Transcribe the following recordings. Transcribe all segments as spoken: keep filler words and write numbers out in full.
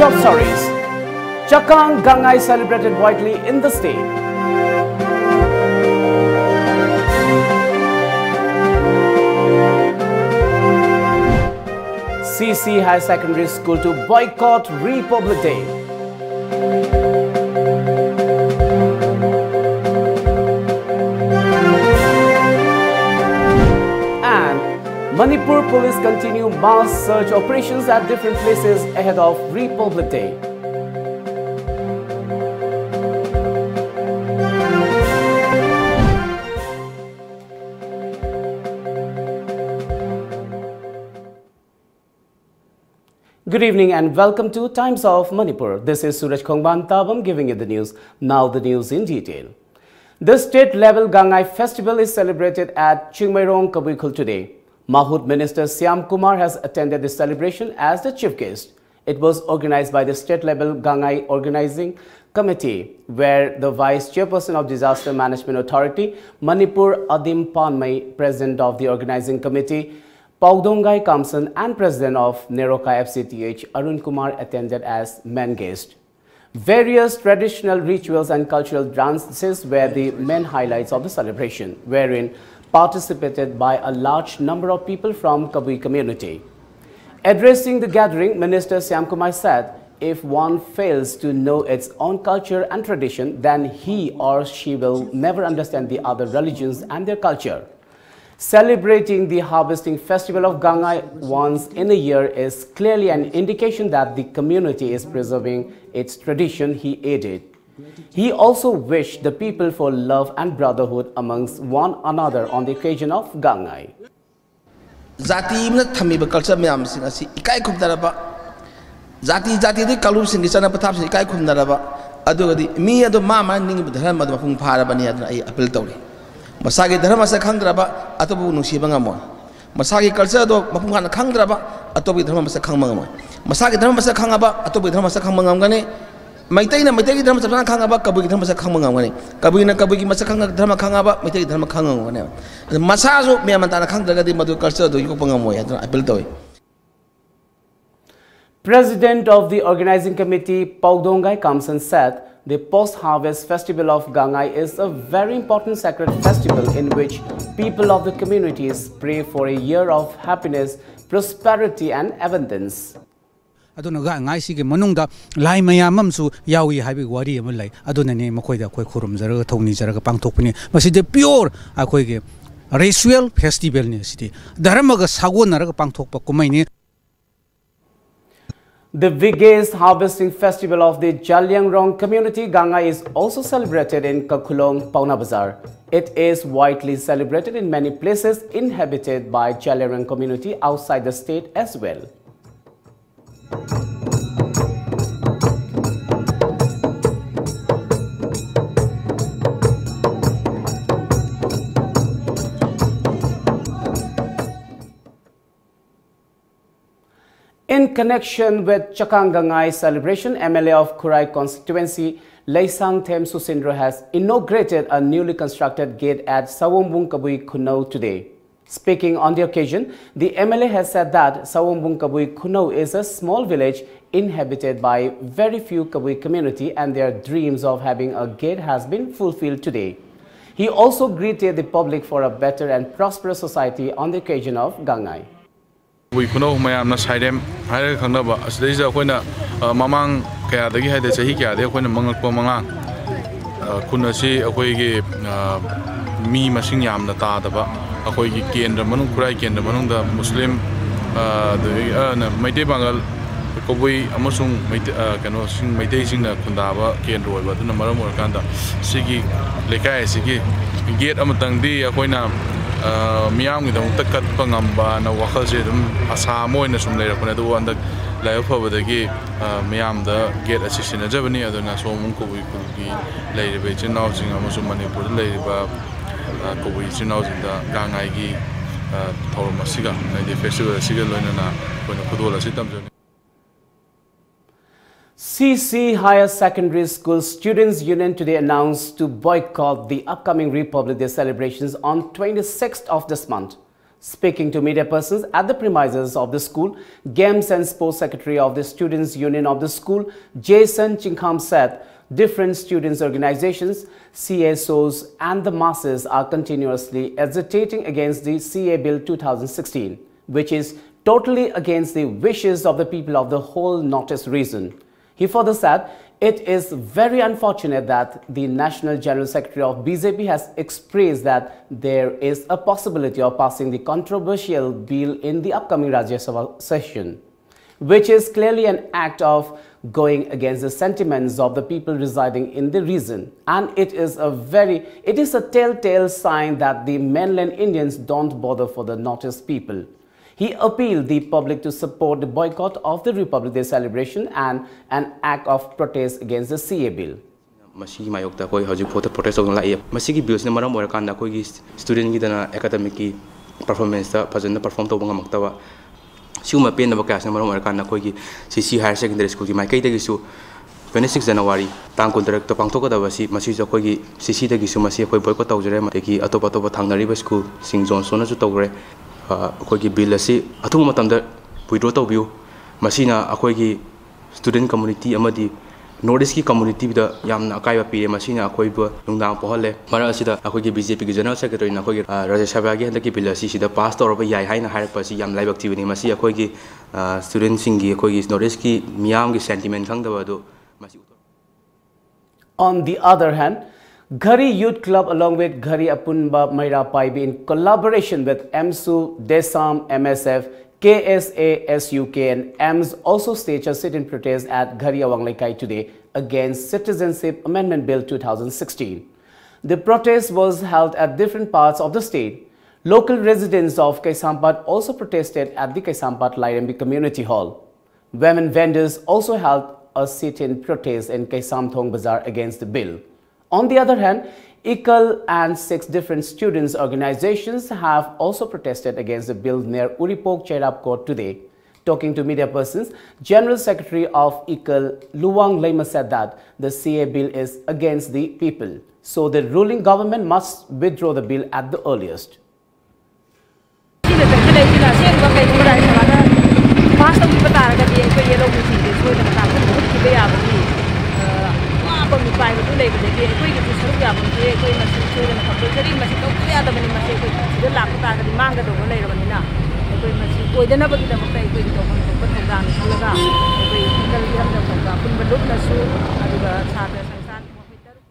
Top stories. Chakang Gangai celebrated widely in the state. C C Higher Secondary School to boycott Republic Day. And Manipur police continue mass search operations at different places ahead of Republic Day. Good evening and welcome to Times of Manipur. This is Suraj Khongban Tabam giving you the news. Now the news in detail. The state-level Gangai festival is celebrated at Chingmeirong Kabui Khul today. Mahut Minister Shyam Kumar has attended the celebration as the chief guest. It was organized by the state-level Gangai Organizing Committee, where the Vice Chairperson of Disaster Management Authority, Manipur, Adim Panmei, President of the Organizing Committee, Paudongai Kamson, and President of Neroka F C T H, Arun Kumar, attended as main guest. Various traditional rituals and cultural dances were the main highlights of the celebration, wherein participated by a large number of people from Kabui community. Addressing the gathering, Minister Shyam Kumar said, "If one fails to know its own culture and tradition, then he or she will never understand the other religions and their culture." Celebrating the harvesting festival of Gangai once in a year is clearly an indication that the community is preserving its tradition, he added. He also wished the people for love and brotherhood amongst one another on the occasion of Gangai. ꯖꯥꯇꯤ ꯑꯃꯅ ꯊꯝꯃꯤꯕ culture ꯃꯌꯥꯝꯁꯤꯡ ꯑꯁꯤ ꯏꯀꯥꯏ ꯈꯨꯝꯅꯔꯕ, ꯖꯥꯇꯤ ꯖꯥꯇꯤꯗꯒꯤ ꯀꯥꯡꯂꯨꯞꯁꯤꯡꯒꯤ ꯆꯠꯅ ꯄꯊꯥꯞꯁꯤꯡ ꯏꯀꯥꯏ ꯈꯨꯝꯅꯔꯕ, ꯑꯗꯨꯒꯗꯤ ꯃꯤ ꯑꯗꯨ ꯃꯥ ꯃꯥꯅ ꯅꯤꯡꯉꯤꯕ ꯙꯔꯃ ꯑꯗꯨ ꯃꯄꯨꯡ ꯐꯥꯔꯕꯅꯤ ꯍꯥꯏꯗꯨꯅ ꯑꯩ ꯑꯄꯤꯜ ꯇꯧꯔꯤ꯫ ꯃꯁꯥꯒꯤ ꯙꯔꯃ ꯃꯁꯛ ꯈꯪꯗ꯭ꯔꯕ ꯑꯇꯣꯞꯄꯕꯨ ꯅꯨꯡꯁꯤꯕ ꯉꯝꯃꯣꯏ꯫ ꯃꯁꯥꯒꯤ ꯀꯜꯆꯔ ꯑꯗꯣ ꯃꯄꯨꯡ ꯐꯥꯅ ꯈꯪꯗ꯭ꯔꯕ ꯑꯇꯣꯞꯄꯒꯤ ꯙꯔꯃ ꯃꯁꯛ ꯈꯪꯕ ꯉꯝꯃꯣꯏ꯫ ꯃꯁꯥꯒꯤ ꯙꯔꯃ ꯃꯁꯛ ꯈꯪꯉꯕ ꯑꯇꯣꯞꯄꯒꯤ ꯙꯔꯃ ꯃꯁꯛ ꯈꯪꯕ ꯉꯝꯒꯅꯤ꯫ ꯃꯩꯇꯩꯅ ꯃꯩꯇꯩꯒꯤ ꯙꯔꯃ ꯆꯞ ꯆꯥꯅ ꯈꯪꯉꯕ ꯀꯕꯨꯏꯒꯤ ꯙꯔꯃ ꯃꯁꯛ ꯈꯪꯕ ꯉꯝꯒꯅꯤ꯫ ꯀꯕꯨꯏꯅ ꯀꯕꯨꯏꯒꯤ ꯃꯁꯛ ꯈꯪꯉ ꯙꯔꯃ ꯈꯪꯉꯕ ꯃꯩꯇꯩꯒꯤ ꯙꯔꯃ ꯈꯪꯕ ꯉꯝꯒꯅꯦꯕ꯫ ꯑꯗꯨ ꯃꯁꯥꯁꯨ ꯃꯌꯥꯝ ꯇꯥꯅ ꯈꯪꯗ꯭ꯔꯒꯗꯤ ꯃꯗꯨ ꯀꯜꯆꯔ ꯑꯗꯨ ꯌꯣꯛꯄ ꯉꯝꯃꯣꯏ ꯍꯥꯏꯗꯨꯅ ꯑꯄꯤꯜ ꯇꯧꯏ꯫ President of the Organizing Committee, Paudong Gai Kamson, said the post-harvest festival of Gangai is a very important sacred festival in which people of the communities pray for a year of happiness, prosperity, and abundance. ꯑꯗꯨꯅ ꯒꯥꯡꯉꯥꯏꯁꯤꯒꯤ ꯃꯅꯨꯡꯗ ꯂꯥꯏ ꯃꯌꯥꯝ ꯑꯃꯁꯨ ꯌꯥꯎꯏ ꯍꯥꯏꯕꯒꯤ ꯋꯥꯔꯤ ꯑꯃ ꯂꯩ꯫ ꯑꯗꯨꯅꯅꯦ ꯃꯈꯣꯏꯗ ꯑꯩꯈꯣꯏ ꯈꯨꯔꯨꯝꯖꯔꯒ ꯊꯧꯅꯤꯖꯔꯒ ꯄꯥꯡꯊꯣꯛꯄꯅꯤ꯫ ꯃꯁꯤꯗꯤ pure ꯑꯩꯈꯣꯏꯒꯤ ritual festivalꯅꯤ꯫ ꯑꯁꯤꯗꯤ ꯙꯔꯃꯒ ꯁꯥꯒꯣꯟꯅꯔꯒ ꯄꯥꯡꯊꯣꯛꯄ ꯀꯨꯝꯍꯩꯅꯤ꯫ The biggest harvesting festival of the Zeliangrong community, Gangai, is also celebrated in Kakhulong, Paona Bazar. It is widely celebrated in many places inhabited by Zeliangrong community outside the state as well. In connection with Chakang Gangai celebration, M L A of Khurai constituency, Leisang Them Susindro, has inaugurated a newly constructed gate at Sawombung Kabui Khunou today. Speaking on the occasion, the M L A has said that Sawombung Kabui Khunou is a small village inhabited by very few Kabui community, and their dreams of having a gate has been fulfilled today. He also greeted the public for a better and prosperous society on the occasion of Gangai. ꯀꯕꯨꯏ ꯈꯨꯅꯧ ꯃꯌꯥꯝꯅ ꯁꯥꯏꯔꯦꯝ ꯍꯥꯏꯔꯒ ꯈꯪꯅꯕ ꯑꯁꯤꯗꯩꯁꯤꯗ ꯑꯩꯈꯣꯏꯅ, ꯑ, ꯃꯃꯥꯡ ꯀꯌꯥꯗꯒꯤ ꯍꯥꯏꯗꯤ ꯆꯍꯤ ꯀꯌꯥꯗꯒꯤ ꯑꯩꯈꯣꯏꯅ ꯃꯪꯂꯛꯄ ꯃꯉꯥꯡ, ꯑ, ꯈꯨꯟ ꯑꯁꯤ ꯑꯩꯈꯣꯏꯒꯤ, ꯑ, ꯃꯤ ꯃꯁꯤꯡ ꯌꯥꯝꯅ ꯇꯥꯗꯕ, ꯑꯩꯈꯣꯏꯒꯤ ꯀꯦꯟꯗ꯭ꯔ ꯃꯅꯨꯡ, ꯈꯨꯔꯥꯏ ꯀꯦꯟꯗ꯭ꯔ ꯃꯅꯨꯡꯗ ꯃꯨꯁꯂꯤꯝ, ꯑ, ꯑꯗꯒꯤ, ꯑ, ꯅ-, ꯃꯩꯇꯩ ꯄꯥꯉꯜ, ꯀꯕꯨꯏ ꯑꯃꯁꯨꯡ ꯃꯩꯇꯩ-, ꯑ, ꯀꯩꯅꯣꯁꯤꯡ, ꯃꯩꯇꯩꯁꯤꯡꯅ ꯈꯨꯟꯗꯥꯕ ꯀꯦꯟꯗ꯭ꯔ ꯑꯣꯏꯕ ꯑꯗꯨꯅ ꯃꯔꯝ ꯑꯣꯏꯔꯀꯥꯟꯗ ꯁꯤꯒꯤ ꯂꯩꯀꯥꯏ ꯑꯁꯤꯒꯤ ꯒꯦꯠ ꯑꯃꯇꯪꯗꯤ ꯑꯩꯈꯣꯏꯅ, ꯑ, ꯃꯤꯌꯥꯝꯒꯤꯗꯃꯛꯇ ꯀꯠꯄ ꯉꯝꯕꯅ ꯋꯥꯈꯜꯁꯦ ꯑꯗꯨꯝ ꯑꯁꯥ ꯑꯃ ꯑꯣꯏꯅ ꯁꯨꯝ ꯂꯩꯔꯛꯄꯅꯦ꯫ ꯑꯗꯨꯕꯨ ꯍꯟꯗꯛ ꯂꯥꯏꯕꯛ ꯐꯕꯗꯒꯤ, ꯑ, ꯃꯤꯌꯥꯝꯗ ꯒꯦꯠ ꯑꯁꯤ ꯁꯤꯟꯅꯖꯕꯅꯤ꯫ ꯑꯗꯨꯅ ꯁꯣꯝꯕꯨꯡ ꯀꯕꯨꯏ ꯈꯨꯜꯒꯤ ꯂꯩꯔꯤꯕ ꯏꯆꯤꯟ ꯏꯅꯥꯎꯁꯤꯡ ꯑꯃꯁꯨꯡ ꯃꯅꯤꯄꯨꯔꯗ ꯂꯩꯔꯤꯕ, ꯑ, ꯀꯕꯨꯏ ꯏꯆꯤꯟ ꯏꯅꯥꯎꯁꯤꯡꯗ ꯒꯥꯡꯉꯥꯏꯒꯤ, ꯑ, ꯊꯧꯔꯝ ꯑꯁꯤꯒ, ꯍꯥꯏꯗꯤ festival ꯑꯁꯤꯒ ꯂꯣꯏꯅꯅ ꯑꯩꯈꯣꯏꯅ ꯈꯨꯗꯣꯜ ꯑꯁꯤ ꯇꯝꯖꯕꯅꯤ꯫ C C Higher Secondary School Students Union today announced to boycott the upcoming Republic Day celebrations on twenty-sixth of this month. Speaking to media persons at the premises of the school, Games and Sports Secretary of the Students' Union of the school, Jason Chinkham, said different students' organizations, C S Os, and the masses are continuously agitating against the C A Bill two thousand sixteen, which is totally against the wishes of the people of the whole Northeast region. He further said, it is very unfortunate that the National General Secretary of B J P has expressed that there is a possibility of passing the controversial bill in the upcoming Rajya Sabha session, which is clearly an act of going against the sentiments of the people residing in the region. And it is a very, it is a telltale sign that the mainland Indians don't bother for the Northeast people. He appealed the public to support the boycott of the Republic Day celebration and an act of protest against the C A Bill. ꯃꯁꯤꯒꯤ ꯃꯥꯌꯣꯛꯇ ꯑꯩꯈꯣꯏ ꯍꯧꯖꯤꯛ ꯐꯥꯎꯗ protest ꯇꯧꯗꯨꯅ ꯂꯥꯛꯏ꯫ ꯃꯁꯤꯒꯤ ꯕꯤꯜꯁꯤꯅ ꯃꯔꯝ ꯑꯣꯏꯔꯀꯥꯟꯗ ꯑꯩꯈꯣꯏꯒꯤ ꯁ꯭ꯇꯨꯗꯦꯟꯒꯤꯗꯅ ꯑꯦꯀꯥꯗꯃꯤꯛꯀꯤ ꯄꯔꯐꯣꯔꯃꯦꯟꯁꯇ ꯐꯖꯅ ꯄꯔꯐꯣꯔꯝ ꯇꯧꯕ ꯉꯝꯃꯛꯇꯕ, ꯁꯤꯒꯨꯝꯕ ꯄꯦꯟꯗꯕ ꯀꯌꯥꯁꯤꯅ ꯃꯔꯝ ꯑꯣꯏꯔꯀꯥꯟꯗ ꯑꯩꯈꯣꯏꯒꯤ ꯁꯤ ꯁꯤ ꯍꯥꯌꯔ ꯁꯦꯀꯦꯟꯗꯔꯤ ꯁ꯭ꯀꯨꯜꯒꯤ ꯃꯥꯏꯀꯩꯗꯒꯤꯁꯨ twenty six January ꯇꯥꯡ ꯀꯨꯟꯇꯔꯦꯠꯇ ꯄꯥꯡꯊꯣꯛꯀꯗꯕ ꯑꯁꯤ ꯃꯁꯤꯁꯨ ꯑꯩꯈꯣꯏꯒꯤ ꯁꯤ ꯁꯤꯗꯒꯤꯁꯨ ꯃꯁꯤ ꯑꯩꯈꯣꯏ ꯕꯣꯏꯀꯣꯠ ꯇꯧꯖꯔꯦ꯫ ꯑꯗꯒꯤ ꯑꯇꯣꯞ ꯑꯇꯣꯞꯄ ꯊꯪꯅꯔꯤꯕ ꯁ꯭ꯀꯨꯜꯁꯤꯡ ꯖꯣꯟꯁꯣꯟꯅꯁꯨ ꯇꯧꯈ꯭ꯔꯦ꯫ ꯑ, ꯑꯩꯈꯣꯏꯒꯤ ꯕꯤꯜ ꯑꯁꯤ ꯑꯊꯨꯕ ꯃꯇꯝꯗ ꯋꯤꯗ꯭ꯔꯣ ꯇꯧꯕꯤꯌꯨ꯫ ꯃꯁꯤꯅ ꯑꯩꯈꯣꯏꯒꯤ ꯁ꯭ꯇꯨꯗꯦꯟ ꯀꯝꯃꯨꯅꯤꯇꯤ ꯑꯃꯗꯤ ꯅꯣꯔꯠ ꯏꯁꯀꯤ ꯀꯝꯃꯨꯅꯤꯇꯤꯗ ꯌꯥꯝꯅ ꯑꯀꯥꯏꯕ ꯄꯤꯔꯦ꯫ ꯃꯁꯤꯅ ꯑꯩꯈꯣꯏꯕꯨ ꯅꯨꯡꯗꯥꯡ ꯄꯣꯛꯍꯜꯂꯦ꯫ ꯃꯔꯛ ꯑꯁꯤꯗ ꯑꯩꯈꯣꯏꯒꯤ ꯕꯤ ꯖꯦ ꯄꯤꯒꯤ ꯖꯦꯅꯔꯦꯜ ꯁꯦꯀ꯭ꯔꯦꯇꯔꯤꯅ ꯑꯩꯈꯣꯏꯒꯤ, ꯑ, ꯔꯥꯖ꯭ꯌ ꯁꯚꯥꯒꯤ ꯍꯟꯗꯛꯀꯤ ꯕꯤꯜ ꯑꯁꯤ ꯁꯤꯗ ꯄꯥꯁ ꯇꯧꯔꯕ ꯌꯥꯏ ꯍꯥꯏꯅ ꯍꯥꯏꯔꯛꯄ ꯑꯁꯤ ꯌꯥꯝ ꯂꯥꯏꯕꯛ ꯊꯤꯕꯅꯤ꯫ ꯃꯁꯤ ꯑꯩꯈꯣꯏꯒꯤ, ꯑ, ꯁ꯭ꯇꯨꯗꯦꯟꯁꯤꯡꯒꯤ, ꯑꯩꯈꯣꯏꯒꯤ ꯅꯣꯔꯠ ꯏꯁꯀꯤ ꯃꯤꯌꯥꯝꯒꯤ ꯁꯦꯟꯇꯤꯃꯦꯟ ꯈꯪꯗꯕ ꯑꯗꯨ ꯃꯁꯤ ꯎꯠꯊꯣꯛ On the other hand, Ghari Youth Club along with Ghari Apunba Meira Paibi in collaboration with AMSU, DESAM, M S F, K S A S U K and AMS also staged a sit-in protest at Ghari Awang Leikai today against Citizenship Amendment Bill two thousand sixteen. The protest was held at different parts of the state. Local residents of Kaisampat also protested at the Kaisampat Lairembi Community Hall. Women vendors also held a sit-in protest in Kaisamthong Bazaar against the bill. On the other hand, ICAL and six different students' organizations have also protested against the bill near Uripok Cherap Court today. Talking to media persons, General Secretary of ICAL, Luwang Leima, said that the C A bill is against the people, so the ruling government must withdraw the bill at the earliest. Pass ꯇꯧꯈꯤꯕ ꯇꯥꯔꯒꯗꯤ ꯑꯩꯈꯣꯏ ꯌꯦꯜꯍꯧ ꯃꯤꯁꯤꯡꯁꯦ ꯁꯣꯏꯗꯅ ꯀꯥꯡꯈꯟꯗ ꯍꯨꯠꯈꯤꯕ ꯌꯥꯕꯒꯤ, ꯑ, ꯑꯋꯥꯕ ꯃꯤꯄꯥꯏꯕꯗꯨ ꯂꯩꯕꯗꯒꯤ ꯑꯩꯈꯣꯏꯒꯤꯁꯨ ꯁꯔꯨꯛ ꯌꯥꯐꯝ ꯊꯣꯛꯑꯦ꯫ ꯑꯩꯈꯣꯏ ꯃꯁꯤ ꯁꯣꯏꯗꯅ ꯀꯝꯄꯜꯁꯔꯤ ꯃꯁꯤ ꯇꯧꯗꯕ ꯌꯥꯗꯕꯅꯤ꯫ ꯃꯁꯤ ꯑꯩꯈꯣꯏ ꯁꯤꯗ ꯂꯥꯛꯄ ꯇꯥꯔꯒꯗꯤ ꯃꯥꯡꯒꯗꯧꯕ ꯂꯩꯔꯕꯅꯤꯅ ꯑꯩꯈꯣꯏ ꯃꯁꯤ ꯑꯣꯏꯗꯅꯕꯒꯤꯗꯃꯛꯇ ꯑꯩꯈꯣꯏꯒꯤ ꯇꯧꯐꯝ ꯊꯣꯛꯄ ꯊꯧꯗꯥꯡ ꯈꯜꯂꯒ ꯑꯩꯈꯣꯏ ꯏꯟꯇꯔ ꯏꯔꯝꯗꯝ ꯈꯣꯡꯕ ꯑꯄꯨꯟꯕ ꯂꯨꯞꯅꯁꯨ ꯑꯗꯨꯒ ꯁꯥꯇ꯭ꯔ ꯁꯪꯁꯊꯥꯟ ꯃꯈꯣꯏ ꯇꯔꯨꯛꯀꯤ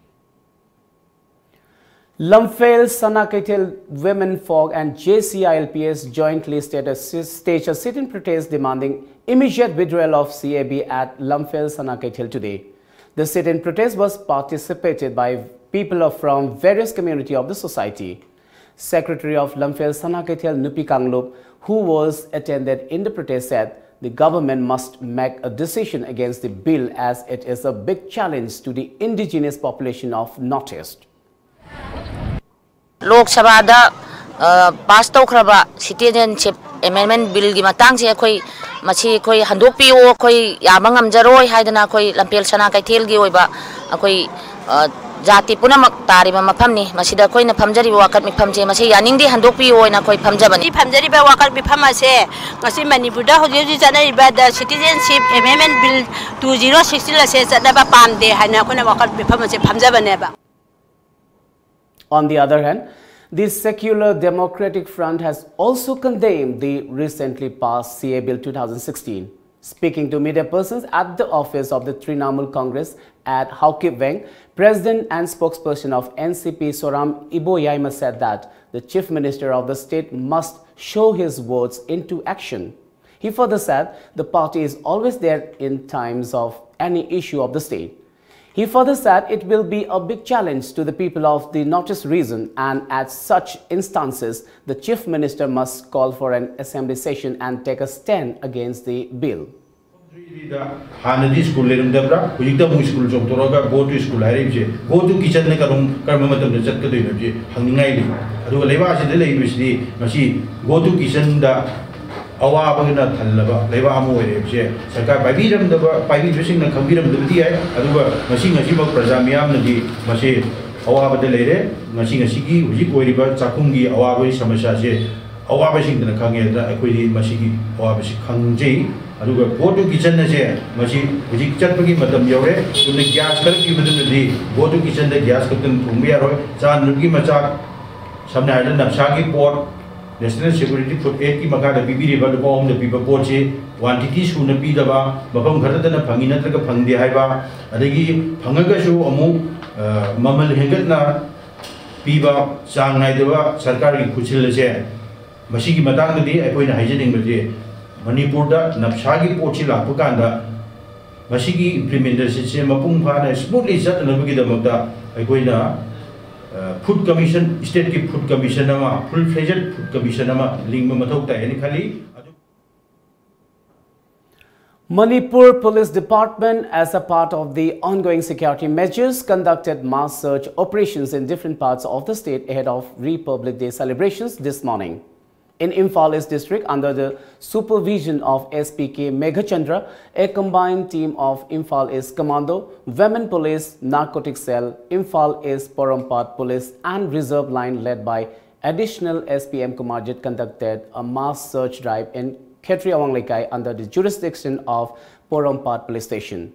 Lamphel Sana Keithel Women Folk and J C I L P S jointly state a si-, staged a sit-in protest demanding immediate withdrawal of C A B at Lamphel Sana Keithel today. The sit-in protest was participated by people of, from various community of the society. Secretary of Lamphel Sana Keithel Nupi Kanglup, who was attended in the protest, said the government must make a decision against the bill as it is a big challenge to the indigenous population of Northeast. ꯂꯣꯛ ꯁꯚꯥꯗ pass ꯇꯧꯈ꯭ꯔꯕ citizenship ꯑꯦꯃꯦꯟꯃꯦꯟ ꯕꯤꯜꯒꯤ ꯃꯇꯥꯡꯁꯦ ꯑꯩꯈꯣꯏ ꯃꯁꯤ ꯑꯩꯈꯣꯏ ꯍꯟꯗꯣꯛꯄꯤꯌꯨ, ꯑꯩꯈꯣꯏ ꯌꯥꯕ ꯉꯝꯖꯔꯣꯏ ꯍꯥꯏꯗꯅ ꯑꯩꯈꯣꯏ ꯂꯝꯐꯦꯜ ꯁꯅꯥ ꯀꯩꯊꯦꯜꯒꯤ ꯑꯣꯏꯕ ꯑꯩꯈꯣꯏ ꯖꯥꯇꯤ ꯄꯨꯝꯅꯃꯛ ꯇꯥꯔꯤꯕ ꯃꯐꯝꯅꯤ꯫ ꯃꯁꯤꯗ ꯑꯩꯈꯣꯏꯅ ꯐꯝꯖꯔꯤꯕ ꯋꯥꯀꯠ ꯃꯤꯐꯝꯁꯦ ꯃꯁꯤ ꯌꯥꯅꯤꯡꯗꯦ, ꯍꯟꯗꯣꯛꯄꯤꯌꯨ ꯍꯥꯏꯅ ꯑꯩꯈꯣꯏ ꯐꯝꯖꯕꯅꯤ꯫ ꯐꯝꯖꯔꯤꯕ ꯋꯥꯀꯠ ꯃꯤꯐꯝ ꯑꯁꯦ ꯉꯁꯤ ꯃꯅꯤꯄꯨꯔꯗ ꯍꯧꯖꯤꯛ ꯍꯧꯖꯤꯛ ꯆꯠꯅꯔꯤꯕ ꯗ ꯁꯤꯇꯤꯖꯦꯟꯁꯤꯞ ꯑꯦꯃꯦꯟꯃꯦꯟ ꯕꯤꯜ ꯇꯨ ꯖꯤꯔꯣ ꯁꯤꯛꯁꯇꯤꯟ ꯑꯁꯦ ꯆꯠꯅꯕ ꯄꯥꯝꯗꯦ ꯍꯥꯏꯅ ꯑꯩꯈꯣꯏꯅ ꯋꯥꯀꯠ ꯃꯤꯐꯝ ꯑꯁꯦ ꯐꯝꯖꯕꯅꯦꯕ꯫ On the other hand, the Secular Democratic Front has also condemned the recently passed C A Bill two thousand sixteen. Speaking to media persons at the office of the Trinamool Congress at Haokip Weng, President and spokesperson of N C P Soram Iboyaima said that the Chief Minister of the state must show his words into action. He further said the party is always there in times of any issue of the state. He further said it will be a big challenge to the people of the Northeast region, and at such instances, the Chief Minister must call for an assembly session and take a stand against the bill. ꯗ ꯍꯥꯟꯅꯗꯤ school ꯂꯩꯔꯝꯗꯕ꯭ꯔꯥ? ꯍꯧꯖꯤꯛꯇ ꯑꯃꯨꯛ school ꯆꯣꯡꯊꯣꯔꯛꯑꯒ "Go to school" ꯍꯥꯏꯔꯛꯏꯕꯁꯦ, "Go to kitchen"ꯅ ꯀꯔꯝ-, ꯀꯔꯝꯕ ꯃꯇꯝꯗ ꯆꯠꯀꯗꯣꯏꯅꯣ ꯍꯥꯏꯕꯁꯦ ꯍꯪꯅꯤꯡꯉꯥꯏ ꯂꯩ꯫ ꯑꯗꯨꯒ ꯂꯩꯕꯥꯛ ꯑꯁꯤꯗ ꯂꯩꯔꯤꯕꯁꯤꯗꯤ ꯉꯁꯤ "Go to kitchen"ꯗ ꯑꯋꯥꯕꯅ ꯊꯜꯂꯕ ꯂꯩꯕꯥꯛ ꯑꯃ ꯑꯣꯏꯔꯦ ꯍꯥꯏꯕꯁꯦ ꯁꯔꯀꯥꯔ ꯄꯥꯏꯕꯤꯔꯝꯗꯕ, ꯄꯥꯏꯕꯤꯕꯁꯤꯡꯅ ꯈꯪꯕꯤꯔꯝꯗꯕꯗꯤ ꯌꯥꯏ, ꯑꯗꯨꯒ ꯉꯁꯤ ꯉꯁꯤꯃꯛ ꯄ꯭ꯔꯖꯥ ꯃꯤꯌꯥꯝꯅꯗꯤ ꯃꯁꯤ ꯑꯋꯥꯕꯗ ꯂꯩꯔꯦ꯫ ꯉꯁꯤ ꯉꯁꯤꯒꯤ ꯍꯧꯖꯤꯛ ꯑꯣꯏꯔꯤꯕ ꯆꯥꯛꯈꯨꯝꯒꯤ ꯑꯋꯥꯕꯒꯤ ꯁꯃꯁ꯭ꯌꯥꯁꯦ ꯑꯋꯥꯕꯁꯤꯡꯗꯨꯅ ꯈꯪꯉꯦ꯫ ꯑꯗꯨꯅ ꯑꯩꯈꯣꯏꯗꯤ ꯃꯁꯤꯒꯤ ꯑꯋꯥꯕꯁꯤ ꯈꯪꯖꯩ꯫ ꯑꯗꯨꯒ go to kitchen ꯑꯁꯦ ꯃꯁꯤ ꯍꯧꯖꯤꯛ ꯆꯠꯄꯒꯤ ꯃꯇꯝ ꯌꯧꯔꯦ꯫ ꯑꯗꯨꯅ gas ꯈꯔ ꯄꯤꯕꯗꯨꯅꯗꯤ go to kitchen the gas ꯈꯛꯇꯅ ꯊꯣꯡꯕ ꯌꯥꯔꯣꯏ꯫ ꯆꯥꯅꯕꯒꯤ ꯃꯆꯥꯛ, ꯁꯝꯅ ꯍꯥꯏꯔꯕꯗ ꯅꯞꯁꯥꯒꯤ ꯄꯣꯠ, National Security Food Act ꯀꯤ ꯃꯈꯥꯗ ꯄꯤꯕꯤꯔꯤꯕ ꯂꯨꯄꯥ ꯑꯍꯨꯝꯗ ꯄꯤꯕ ꯄꯣꯠꯁꯤ quantity ꯁꯨꯅ ꯄꯤꯗꯕ, ꯃꯐꯝ ꯈꯔꯗꯅ ꯐꯪꯉꯤ ꯅꯠꯇ꯭ꯔꯒ ꯐꯪꯗꯦ ꯍꯥꯏꯕ, ꯑꯗꯒꯤ ꯐꯪꯉꯒꯁꯨ ꯑꯃꯨꯛ, ꯑ, ꯃꯃꯜ ꯍꯦꯟꯒꯠꯅ ꯄꯤꯕ, ꯆꯥꯡ ꯅꯥꯏꯗꯕ ꯁꯔꯀꯥꯔꯒꯤ ꯈꯨꯠꯁꯤꯜ ꯑꯁꯦ ꯃꯁꯤꯒꯤ ꯃꯇꯥꯡꯗꯗꯤ ꯑꯩꯈꯣꯏꯅ ꯍꯥꯏꯖꯅꯤꯡꯕꯁꯦ, ꯃꯅꯤꯄꯨꯔꯗ ꯅꯞꯁꯥꯒꯤ ꯄꯣꯠꯁꯤ ꯂꯥꯛꯄ ꯀꯥꯟꯗ ꯃꯁꯤꯒꯤ implementation ꯁꯦ ꯃꯄꯨꯡ ꯐꯥꯅ smoothly ꯆꯠꯅꯅꯕꯒꯤꯗꯃꯛꯇ ꯑꯩꯈꯣꯏꯅ, ꯑ, Food Commission, state ꯀꯤ Food Commission ꯑꯃ, full fledged Food Commission ꯑꯃ ꯂꯤꯡꯕ ꯃꯊꯧ ꯇꯥꯏ ꯍꯥꯏꯅ ꯈꯜꯂꯤ꯫ ꯑꯗꯨ Manipur Police Department, as a part of the ongoing security measures, conducted mass search operations in different parts of the state ahead of Republic Day celebrations this morning. In Imphal East District, under the supervision of S P K Meghachandra, a combined team of Imphal East Commando, Women Police, Narcotic Cell, Imphal East Porompat Police, and Reserve Line, led by Additional S P M Kumarjit, conducted a mass search drive in Khetri Awang Leikai under the jurisdiction of Porompat Police Station.